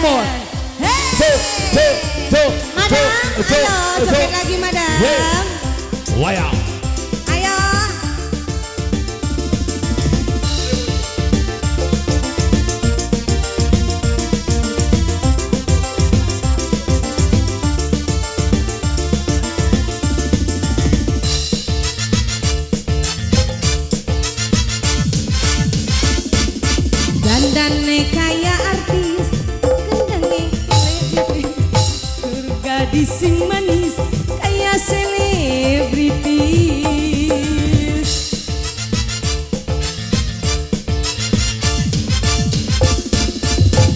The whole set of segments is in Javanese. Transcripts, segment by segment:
Come on. Hey. Two, two, two, Madam, two, two, ayo two. joget lagi, madam. Yeah. Waya. Ayo. Dandane kaya artis, kendenge selebritis, tur gadis sing manis kaya selebritis.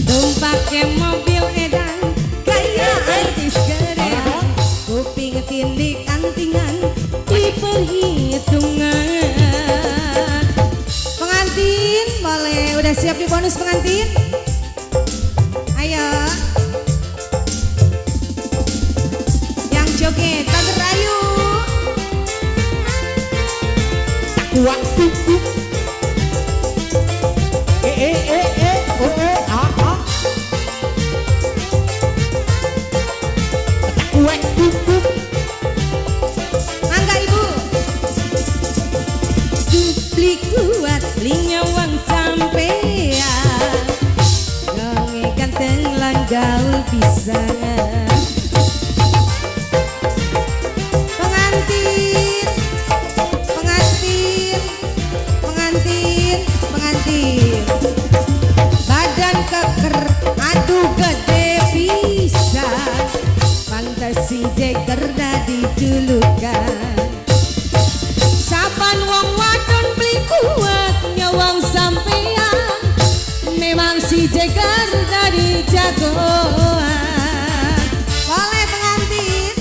Tumpake mobil edan kaya artis gedean, kuping tindik antingan di perhitungan. Pengantin boleh, udah siap di bonus pengantin? Ayo. Yang joget, Tante Rayu. Kuat tuk. Eh eh eh eh oh eh ah ah. Kuat tuk. Mangga ibu. Duplik kuat linyawang sampean. Wonge ganteng lan gaul pisan. Pengantin, pengantin, pengantin, pengantin. Badan keker, aduh gede pisan. Pantes si Jeger dadi julukan. Sapan wong wadon beli kuat nyawang sampean. Memang si Jeger dadi jagoan. Boleh pengantin.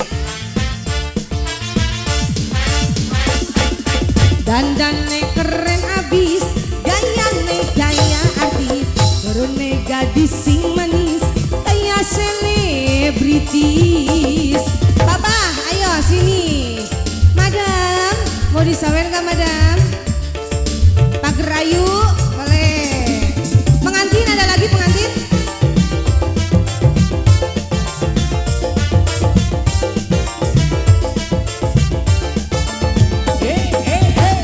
Dandane keren abis, gayane gaya artis, turune gadis sing manis kaya selebritis. Papa, ayo sini. Madam, mau disawer nggak madam? Pak Gerayu, boleh. Pengantin ada lagi pengantin? Eh eh eh.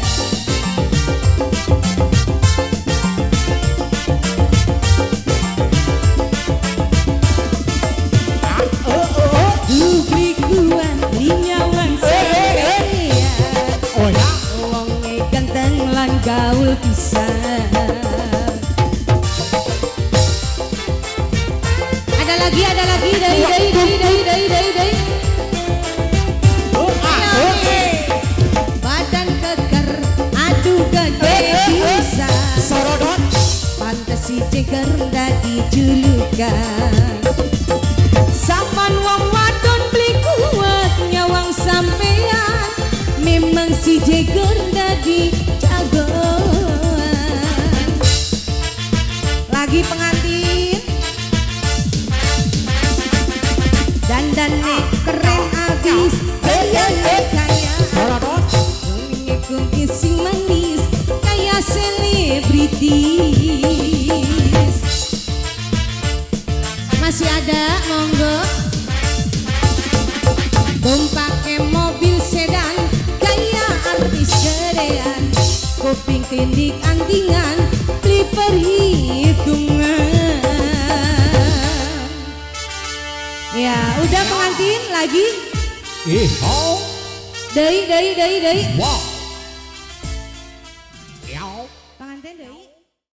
Ah oh oh oh. Duplik kuat linyawan Eh, eh, eh. sampean. Oh ya. Wonge ganteng lan gaul pisan. Ada lagi, dai dai dai dai dai dai dai. Oh ah oh eh. Badan keker, aduh gede Eh, eh, eh. pisan. Sorodot. Pantes si Jeger dadi julukan. Sapan wong wadon beli kuat nyawang sampean. Memang si Jeger dadi jagoan. Lagi pengantin. Dandane keren abis, gayane kaya Sorodot. Wonge sing manis kaya selebritis. Masih ada, monggo. Tumpake mobil sedan kaya artis gedean, kuping tindik antingan beli perhitungan. Ya, udah pengantin lagi. Eh oh. Dai dai dai dai. Wow. Yao. Pengantin dai.